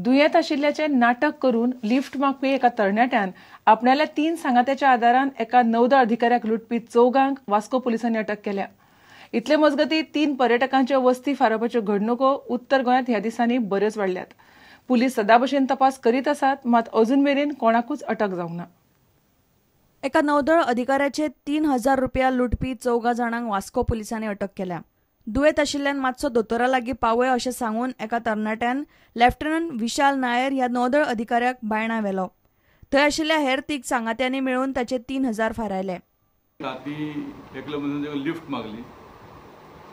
दुयेंत आशिल्ल्याचें नाटक करून लिफ्ट मागपी एका तरणाट्यान आपणाल्या 3 सांगात्याच्या आदारान एका नौदळ अधिकाऱ्याक लुटपी 4 वास्को पुलिसांनी अटक केल्या. इतले मजगती 3 पर्यटकांच्यो वस्ती फारोवपाच्यो घडणुको उत्तर गोंयांत ह्या दिसांनी बऱ्योच वाडल्यात. पुलीस सदाभशेन तपास करीत आसात, मात अजून मेरेन कोणाकूच अटक जावंक ना. एका नौदळ अधिकाऱ्याचे 3,000 रुपया लुटपी 4 जाणांक वास्को पुलिसांनी अटक केल्या. दुयेंत आशिल्ल्यान मातसो दोतोरा लागीं पावय अशें सांगून एका तरणाट्यान लेफ्टनंट विशाल नायर ह्या नौदळ अधिकाऱ्याक बायणा व्हेलो. थंय आशिल्ल्या हेर 3 सांगात्यांनी मेळून ताचे 3,000 फारायले. राती एकल्या मनशान ताका लिफ्ट मागली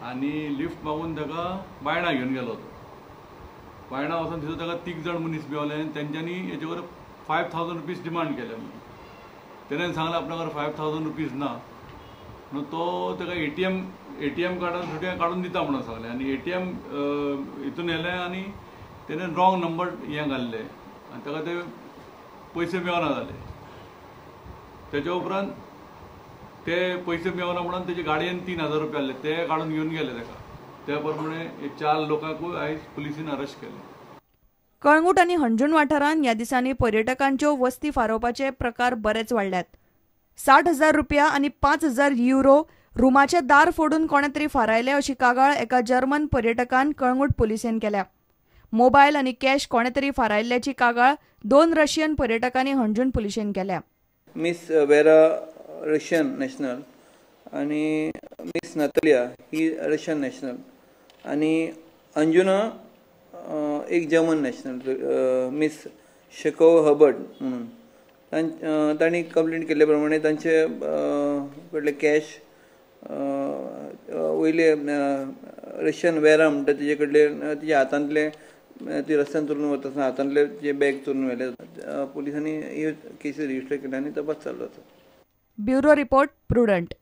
आनी लिफ्ट मागून ताका बायणा घेवन गेलो. तो बायणा वचून थंय ताका 3 जाण मनीस मेवले आनी तेंच्यांनी हेजेवर 5,000 रुपीज डिमांड केले. तेणें सांगलें आपल्या 5,000 रुपीज ना म्हणून तो ताका एटीएम कार्डान थोडे काडून दिता म्हणून सांगलें आनी एटीएम हितून येलें आनी तेणें रॉंग नंबर हें घाल्ले आनी ताका ते पयशे मेळना जाले. तेच्या उपरांत ते पयशे मेळना म्हणून तेजे गाडयेन 3,000 रुपया आसले ते काडून घेवन गेले ताका. त्या प्रमाणे 4 लोकांकूय आयज पुलिसीन अरेस्ट केले. कळंगूट आनी हणजूण वाठारांत ह्या दिसांनी पर्यटकांच्यो वस्ती फारोवपाचे प्रकार बरेच वाडल्यात. 60,000 रुपया आनी 5,000 युरो रुमाचे दार फोडून कोणे तरी फारायले अशी कागाळ एका जर्मन पर्यटकान कळंगूट पुलिसेन केल्या. मोबायल आनी कॅश कोणे तरी फारायल्ल्याची कागाळ 2 रशियन पर्यटकांनी हणजूण पुलिसेन केल्या. मिस वेरा रशियन नॅशनल आनी मिस नतालिया ही रशियन नॅशनल आनी अंजुना एक जर्मन नॅशनल मिस शेकोव हबर्ट म्हणून तांणी कंप्लेंट केल्ले प्रमाणे तांचे कडले कॅश वयले रशियन वेरा म्हणटा तेजे कडले तिच्या हातांतले ती रस्त्यान चोरून वता आसतना हातांतले जे बॅग चोरून व्हेले. पुलिसांनी ह्यो केसी रजिस्टर केल्या आनी तपास चालू आसा. Bureau report, Prudent.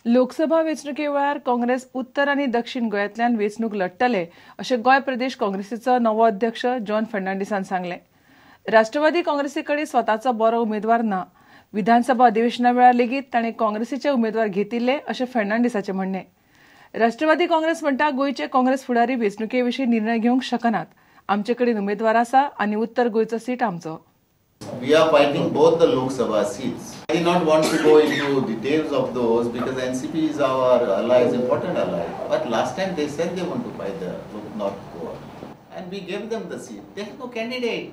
Lok Sabha वेंचणुके वेळार काँग्रेस उत्तर आनी दक्षिण गोंयांतल्यान वेंचणूक लढटले अशें गोंय प्रदेश काँग्रेसीचो नवो अध्यक्ष जॉन फर्नांडीसान सांगलें. राष्ट्रवादी काँग्रेसी कडेन स्वताचो बरो उमेदवार ना. विधानसभा अधिवेशना वेळार लेगीत ताणें काँग्रेसीचे उमेदवार घेतिल्ले अशें फर्नांडीसाचें म्हणणें. राष्ट्रवादी काँग्रेस म्हणटा गोंयचे काँग्रेस फुडारी वेंचणुके विशीं निर्णय घेवंक शकनात. आमचे कडेन उमेदवार आसा आनी उत्तर गोंयचो सीट आमचो. We are fighting both the Lok Sabha seats. I do not want to go into details of those because NCP is our ally, is important ally. But last time they said they want to fight the North Goa, and we gave them the seat. They have no candidate.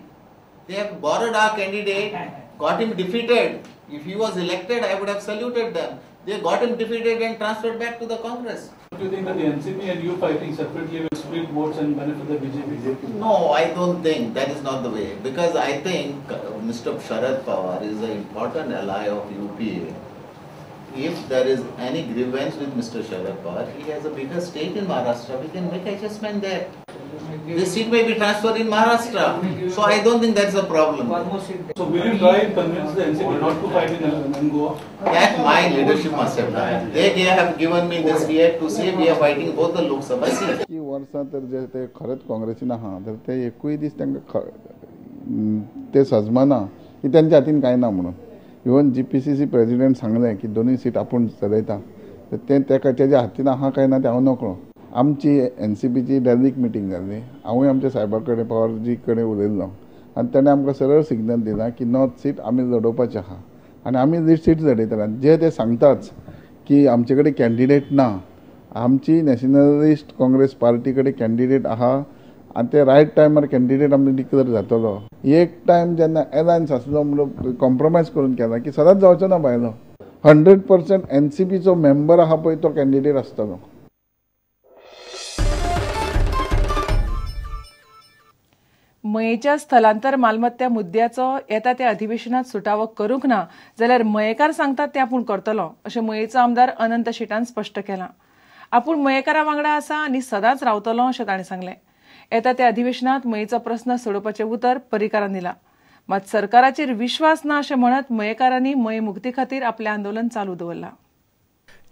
They have borrowed our candidate, got him defeated. If he was elected, I would have saluted them. They got him defeated and transferred back to the Congress. Do you think that the NCP and you fighting separately will split votes and benefit the BJP? No, I don't think. That is not the way. Because I think Mr. Sharad Pawar is an important ally of UPA. If there is any grievance with Mr. Sharad Pawar, he has a bigger stake in Maharashtra. We can make adjustment there. This seat may be transferred in Maharashtra. So I don't think that's a problem. So will you try and convince the NCP not to fight in Goa? That my leadership must have done. They have given me this fiat to say we are fighting both the Lok Sabha seats. की वर्सां तर जे ते खरेंच काँग्रेसीन आहा तर ते एकूय दीस तांकां ते सजमाना की तेंच्या हातीन कांय ना म्हणून. इवन GPCC president सांगलें की 2 सीट आपूण चलयता तर तें तेका तेज्या हातीन आहा काय ना तें हांव नकळो. आमची NCPची डेलीक मिटींग जाल्ली. हांवूय आमच्या साहेबा कडेन पवारजी कडेन उलयल्लो आनी ताणें आमकां सरळ सिग्नल दिला की नॉर्थ सीट आमी लडोवपाची आहा आनी आमी सीट लडयतले. जे ते सांगताच की आमचे कडेन कॅन्डिडेट ना, आमची नॅशनलिस्ट काँग्रेस पार्टी कडेन कॅन्डिडेट आहा आनी ते रायट टायमार कॅन्डिडेट आमकां डिक्लेर जातलो. एक टायम जेन्ना एलायन्स आसलो म्हणून कॉम्प्रोमायज करून केला की सदांच जावचो ना भायलो. 100% NCPचो मेंबर आहा पळय तो कॅन्डिडेट आसतलो. मयेच्या स्थलांतर मालमत्ता मुद्द्याचो येता त्या अधिवेशनात सुटावो करूंक ना जाल्यार मयेकार सांगतात ते आपूण करतलो अशें मयेचो आमदार अनंत शेटान स्पश्ट केलां. आपूण मयेकारा वांगडा आसा आनी सदांच रावतलो अशें ताणें सांगलें. येता त्या अधिवेशनात मयेचो प्रस्न सोडोवपाचें उतर पर्रीकारान दिलां. मात सरकाराचेर विश्वास ना अशें म्हणत मयेकारांनी मये मुक्ती खातीर आपलें आंदोलन चालू दवरलां.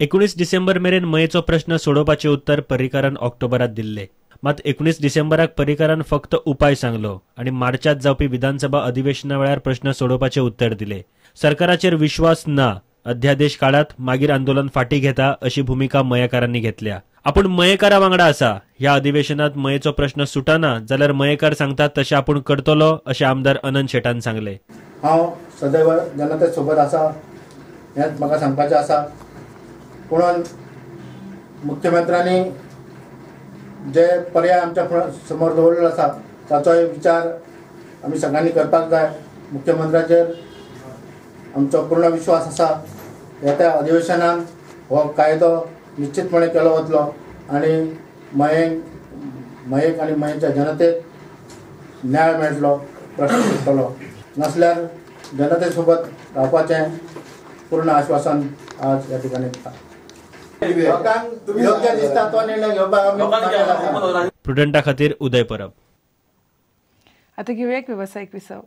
19 डिसेंबर मेरेन मयेचो प्रश्न सोडोवपाचें उत्तर पर्रीकारान ऑक्टोबरात दिल्लें. मात 19 डिसेंबराक पर्रीकारान फक्त उपाय सांगलो आनी मार्चात जावपी विधानसभा अधिवेशना वेळार प्रश्न सोडोवपाचें उत्तर दिलें. सरकाराचेर विश्वास ना, अध्यादेश काढात, मागीर आंदोलन फाटी घेता अशी भूमिका मयेकारांनी घेतल्या. आपूण मयेकारा वांगडा आसा ह्या अधिवेशनात मयेचो प्रश्न सुटाना जाल्यार मयेकार सांगतात तशें आपूण करतलो अशें आमदार अनंत शेटान सांगलें. हांव सदैव जनते सोबत आसा हेंच म्हाका सांगपाचें आसा. पुणून मुख्यमंत्र्यांनी जे पर्याय आमच्या समोर दवरलेलो आसा ताचोय विचार आमी सगळ्यांनी करपाक जाय. मुख्यमंत्र्याचेर आमचो पूर्ण विश्वास आसा. येत्या अधिवेशनान हो कायदो निश्चितपणे केलो वतलो आनी मयेक आनी मयेच्या जनतेक न्याय मेळटलो, प्रश्न सुट्टलो. नासल्यार जनते सोबत रावपाचें पूर्ण आश्वासन आज ह्या ठिकाणी दिता. लोकांक योग्य दिसता तो निर्णय घेवपाक. प्रुडंटा खातीर उदय परब. आता घेऊया एक वेवसायीक विसव.